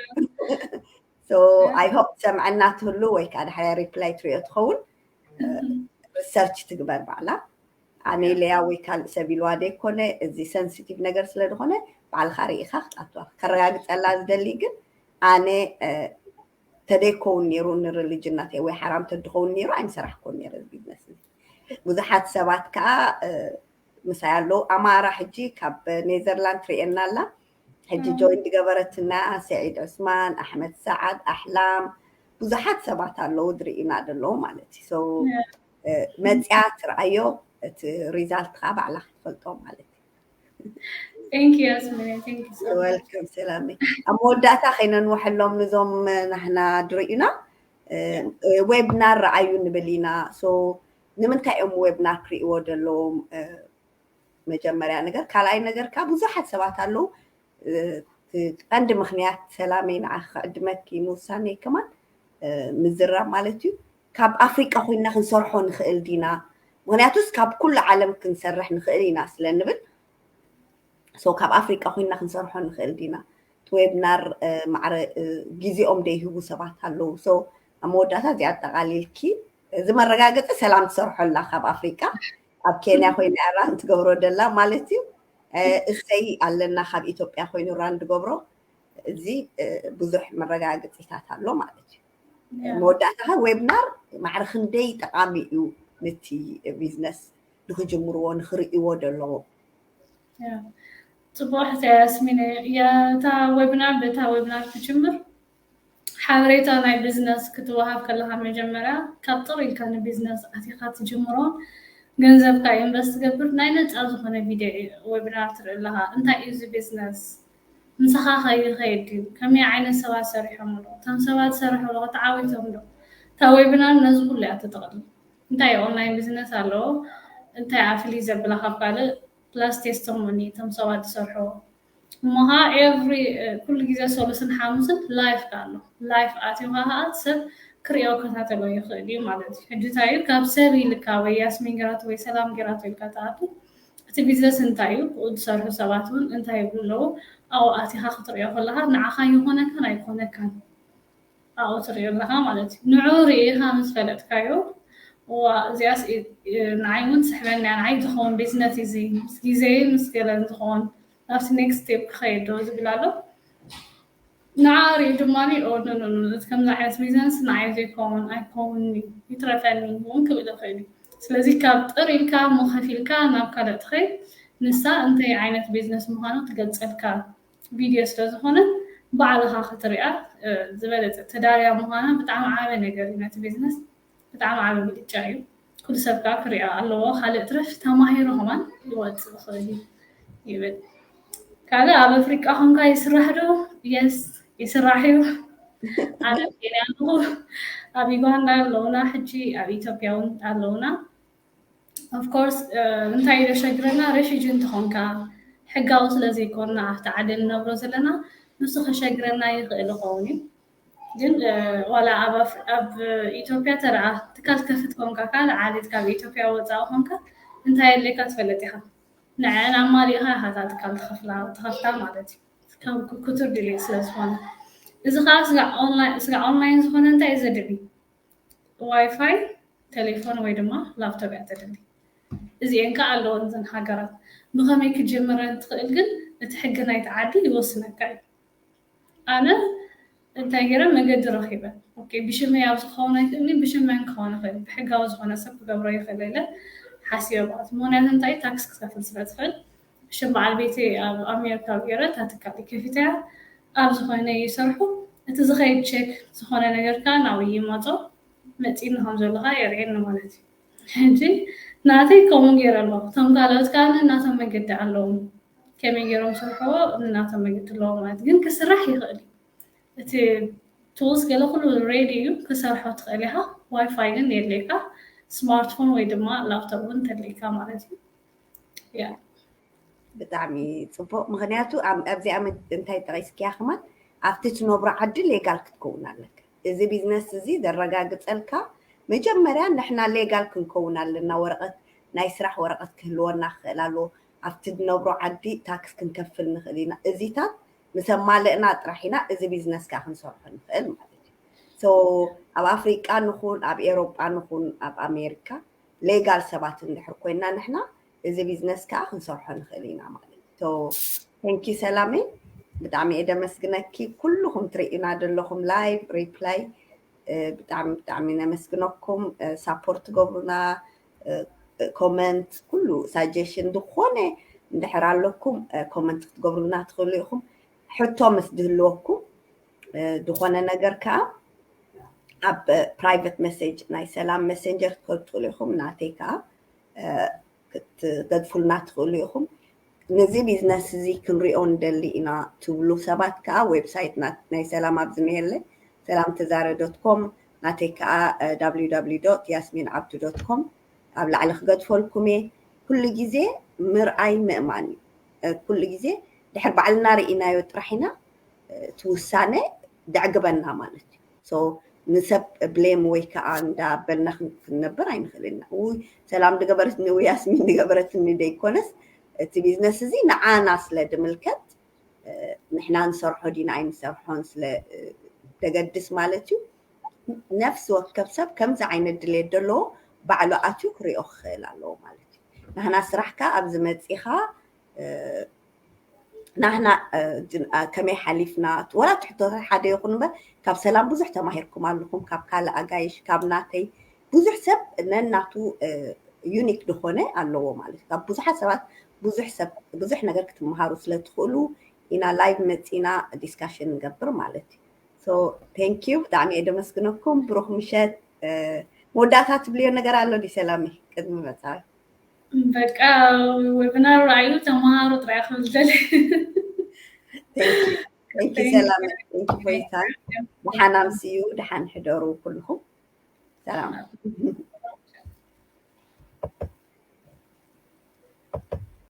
I hope ሰምዐና ትህሉ ወይ ከዓ ድሓያ ሪፕላይ ትሪኦ ትኸውን ሪሰርች ትግበር ባዕላ። ኣሜልያ ወይ ካልእ ሰብ ኢልዋ ዘይኮነ እዚ ሰንሲቲቭ ነገር ስለ ዝኾነ ባዕልኻ ርኢኻ ክትኣትዋ ከረጋግፀላ ዝደሊ ግን ኣነ ተደይከውን ነይሩ ንሪሊጅን ናተይ ወይ ሓራም ተድኸውን ነይሩ ኣይምሰራሕኮን ነይረ ቢዝነስ። ብዙሓት ሰባት ከዓ ምሳይ ኣለዉ። ኣማራ ሕጂ ካብ ኔዘርላንድ ትርእየና ኣላ። ሕጂ ጆይን ዝገበረትና ሰዒድ ዑስማን፣ ኣሕመድ ሰዓድ፣ ኣሕላም ብዙሓት ሰባት ኣለዉ ዝርእዩና ዘለዉ ማለት እዩ። መፅያ ትርኣዮ እቲ ሪዛልት ከዓ ባዕላ ክትፈልጦ ማለት እዩ። Thank you, Yasmin. Thank you so much. Welcome ሰላመይ። ኣብ መወዳእታ ከይነንውሐሎም ንዞም ናህና ድርእዩና ዌብናር ረኣዩ ንብል ኢና። ንምንታይ እዮም ዌብናር ክርእይዎ ዘለዎም? መጀመርያ ነገር። ካልኣይ ነገር ከዓ ብዙሓት ሰባት ኣለዉ ቀንዲ ምክንያት ሰላመይ ንዓኺ ክዕድመኪ ምውሳነይ ከማን ምዝራብ ማለት እዩ። ካብ ኣፍሪቃ ኮይና ክንሰርሖ ንኽእል ዲና? ምክንያቱስ ካብ ኩሉ ዓለም ክንሰርሕ ንኽእል ኢና ስለ ንብል ካብ ኣፍሪቃ ኮይና ክንሰርሖ ንኽእል ዲና? እቲ ዌብናር ማዕረ ግዜኦም ደይህቡ ሰባት ኣለዉ። ኣብ መወዳእታ እዚኣ ኣጠቃሊልኪ እዚ መረጋገፂ ሰላም ትሰርሖ ኣላ ካብ ኣፍሪቃ ኣብ ኬንያ ኮይና ራን ትገብሮ ደላ ማለት እዩ። እሰይ ኣለና ካብ ኢትዮጵያ ኮይኑ ራን ትገብሮ እዚ ብዙሕ መረጋገፂታት ኣሎ ማለት እዩ። መወዳእታ ዌብናር ማዕረ ክንደይ ጠቃሚ እዩ ነቲ ቢዝነስ ንክጅምርዎ ንክርእይዎ ደለዎ። ፅቡቅ ሕቶ ያስሚን። እታ ዌብናር በታ ዌብናር ክጅምር ሓበሬታ ናይ ቢዝነስ ክትወሃብ ከለካ መጀመርያ ካብ ጥር ኢልካ ንቢዝነስ ኣቲካ ትጅምሮ ገንዘብካ ኢንቨስት ትገብር ናይ ነፃ ዝኮነ ቪድዮ ዌብናር ትርኢ ኣለካ። እንታይ እዩ እዚ ቢዝነስ? ምሳካ ከይከይድ ድዩ? ከመይ ዓይነት ሰባት ሰሪሖምሉ? እቶም ሰባት ዝሰርሕሉ ተዓዊቶም ዶ? እታ ዌብናር ነዚ ኩሉ እያ ተጠቅልል። እንታይ ኦንላይን ቢዝነስ ኣለዎ? እንታይ ኣፍሊ ዘብላ ካብ ካልእ ፕላስ ቴስቶሞኒ እቶም ሰባት ዝሰርሕዎ እሞ ከዓ ኤቭሪ ኩሉ ግዜ ሰሉስን ሓሙስን ላይፍ ኣሎ። ላይፍ ኣትዩ ከዓ ሰብ ክሪኦ ከታተሎ ይኽእል እዩ ማለት እዩ። ሕጂ እንታይ እዩ ካብ ሰብ ኢልካ ወይ ያስሚን ገራቶ ወይ ሰላም ገራቶ ኢልካ ትኣቱ እቲ ቢዝነስ እንታይ እዩ ብኡ ዝሰርሑ ሰባት እውን እንታይ ይብሉ ኣለዉ ኣብኡ ኣቲኻ ክትሪኦ ከለካ ንዓኻ ይኾነካን ኣይኮነካን ኣብኡ ትሪኦ ኣለካ ማለት እዩ። ንዑ ርኢኻ ምስ ፈለጥካዮ እዋ እዚኣስ ንዓይ እውን ትስሕበኒ እያ ንዓይ ዝኸውን ቢዝነስ እዚ ምስ ግዜን ምስ ገለን ዝኸውን ናብቲ ኔክስት ስቴፕ ክኸይድ ዶ ዝብል ኣሎ። ንዓ ሪኡ ድማ ኦ ኖ ኖ ኖ እቲ ከምዚ ዓይነት ቢዝነስ ንዓይ ዘይከውን ኣይከውንኒ ይትረፈኒ እውን ክብል ይኽእል እዩ። ስለዚ ካብ ጥር ኢልካ እሞ ከፊልካ ናብ ካልእ ትኸይድ ንሳ እንታይ ዓይነት ቢዝነስ ምዃኑ ትገልፀልካ ቪድዮ ስለዝኾነ ባዕልኻ ክትሪኣ ዝበለፀ ተዳልያ ምዃና ብጣዕሚ ዓበ ነገር እዩ ነቲ ቢዝነስ ብጣዕሚ ዓበ ብልጫ እዩ። ኩሉ ሰብ ከዓ ክሪኣ ኣለዎ። ካልእ ትረፍ ተማሂሩ ከማን ይወፅእ ይኽእል እዩ ይብል። ካልእ ኣብ ኣፍሪቃ ኮንካ ይስራሕ ዶ? የስ ይስራሕ እዩ። ኣነ ኣብ ኬንያ ኣለኹ፣ ኣብ ዩጋንዳ ኣለውና፣ ሕጂ ኣብ ኢትዮጵያ እውን ኣለውና። ኦፍኮርስ እንታይ እዩ ዘሸግረና? ሬፊጂ እንተኾንካ ሕጋዊ ስለዘይኮንና ኣብቲ ዓዲ ንነብሮ ዘለና ንሱ ከሸግረና ይኽእል ይኸውን እዩ። ግን ዋላ ኣብ ኢትዮጵያ ተደኣ ትካል ትከፍት ኮንካ ካልእ ዓሌት ካብ ኢትዮጵያ ወፃኢ ኮንካ እንታይ የድልየካ ትፈልጥ ኢኻ። ንዐን ኣማሊእኻ ኢኻ እታ ትካል ትኸፍላ ትኸፍታ ማለት እዩ። ካብ ክቱር ድሌት ስለ ዝኾነ እዚ ከዓ ስጋዕ ኦንላይን ዝኾነ እንታይ እዩ ዘድሊ? ዋይፋይ፣ ቴሌፎን ወይ ድማ ላፕቶፕ እያ ተድሊ። እዚኤን ከዓ ኣለወን እዘን ሃገራት። ብኸመይ ክጅምረን ትኽእል ግን እቲ ሕጊ ናይቲ ዓዲ ይወስነካ እዩ። ኣነ እንታይ ገይረ መገዲ ረኺበ። ኦኬ፣ ብሽመይ ኣብ ዝኸውን ኣይክእልኒ፣ ብሽመን ክኸውን ይኽእል፣ ብሕጋዊ ዝኾነ ሰብ ክገብሮ ይኽእል ኢለ ሓሲበ ማለት እዩ። ምኽንያቱ እንታይ ታክስ ክከፍል ስለ ዝኽእል ብሽም በዓል ቤተይ ኣብ ኣሜሪካ ገይረ እታ ትካል ከፊተያ ኣብ ዝኾነ ይሰርሑ። እቲ ዝኸይድ ቼክ ዝኾነ ነገር ከዓ ናብኡ ይመፆ መፂኒ ከም ዘሎ ከዓ የርእየኒ ማለት እዩ። ሕጂ ናተይ ከምኡ ገይረ ኣለኹ። እቶም ካልኦት ከዓ ነናቶም መገዲ ኣለዎም። ከመይ ገይሮም ስርሕዎ ነናቶም መገዲ ኣለዎም ማለት ግን ክስራሕ ይኽእል እዩ። እቲ ቱልስ ገለ ኩሉ ሬዲ እዩ ክሰርሖ ትኽእል ኢኻ። ዋይፋይ ግን የድልየካ። ስማርትፎን ወይ ድማ ላፕቶፕ እውን ተድልየካ ማለት እዩ። ያ ብጣዕሚ ፅቡቅ ምክንያቱ ኣብዚኣ እንታይ ጠቂስክያ ከማን ኣብቲ ትነብሮ ዓዲ ሌጋል ክትከውን ኣለካ። እዚ ቢዝነስ እዚ ዘረጋግፀልካ መጀመርያ ንሕና ሌጋል ክንከውን ኣለና። ወረቐት ናይ ስራሕ ወረቐት ክህልወና ክኽእል ኣለዎ። ኣብቲ ዝነብሮ ዓዲ ታክስ ክንከፍል ንኽእል ኢና። እዚታት ምስ ኣማለእና ጥራሕ ኢና እዚ ቢዝነስ ከዓ ክንሰርሖ ንኽእል ማለት እዩ። So ኣብ ኣፍሪቃ ንኹን ኣብ ኤሮጳ ንኹን ኣብ ኣሜሪካ ሌጋል ሰባት እንድሕር ኮይና ንሕና እዚ ቢዝነስ ከዓ ክንሰርሖ ንኽእል ኢና ማለት እዩ። Thank you ሰላመይ፣ ብጣዕሚ እየ ደመስግነኪ። ኩልኹም ትርእዩና ዘለኹም ላይቭ ሪፕላይ ብጣዕሚ ብጣዕሚ ነመስግነኩም። ሳፖርት ትገብሩና፣ ኮመንት፣ ኩሉ ሳጀሽን ዝኾነ እንድሕር ኣለኩም ኮመንት ክትገብሩልና ትኽእሉ ኢኹም። ሕቶ ምስ ዝህልወኩም ዝኾነ ነገር ከዓ ኣብ ፕራይቨት መሴጅ ናይ ሰላም መሴንጀር ክትከዱ ትኽእሉ ኢኹም። ናተይ ከዓ ክትገድፉልና ትኽእሉ ኢኹም። ነዚ ቢዝነስ እዚ ክንሪኦ ንደሊ ኢና ትብሉ ሰባት ከዓ ዌብሳይት ናይ ሰላም ኣብዚ ሜለ ሰላም ተዛረ ዶት ኮም፣ ናተይ ከዓ www yasmin abdu dot com ኣብ ላዕሊ ክገድፈልኩም እየ። ኩሉ ግዜ ምርኣይ ምእማን እዩ። ኩሉ ግዜ ድሕር ባዕልና ርኢናዮ ጥራሕ ኢና እቲ ውሳነ ደዕግበና ማለት እዩ። ንሰብ ብሌም ወይ ከዓ እንዳበልና ክንነብር ኣይንኽእልና። ውይ ሰላም ድገበረትኒ ወይ ያስሚን ድገበረትኒ ደይኮነስ እቲ ቢዝነስ እዚ ንዓና ስለ ድምልከት ንሕና ንሰርሖ ዲና ኣይንሰርሖን ስለ ደገድስ ማለት እዩ። ነፍሲ ወከፍ ሰብ ከምዚ ዓይነት ድሌት ዘለዎ ባዕሉ ኣትዩ ክሪኦ ክኽእል ኣለዎ ማለት እዩ። ናህና ስራሕ ከዓ ኣብዚ መፂኻ ናህና ከመይ ሓሊፍና ወላ ትሕቶታት ሓደ ይኹን እምበር ካብ ሰላም ብዙሕ ተማሂርኩም ኣለኹም። ካብ ካልእ ኣጋይሽ ካብ ናተይ ብዙሕ ሰብ ነናቱ ዩኒክ ዝኾነ ኣለዎ ማለት እዩ። ካብ ብዙሓት ሰባት ብዙሕ ሰብ ብዙሕ ነገር ክትመሃሩ ስለ ትኽእሉ ኢና ላይቭ መፂና ዲስካሽን ንገብር ማለት እዩ። Thank you ብጣዕሚ እየ ደመስግነኩም። ብሩኽ ምሸት። መወዳእታ ትብልዮ ነገር ኣሎ ዲ ሰላሚ ቅድሚ መፃዊ? በቃ ዌብናር ረኣዩ ተመሃሩ ጥራይ ክብል ደለ። Thank you ሰላም። Thank you for your time። ደሓን ኣምስዩ፣ ደሓን ሕደሩ ኩልኹም። ሰላም።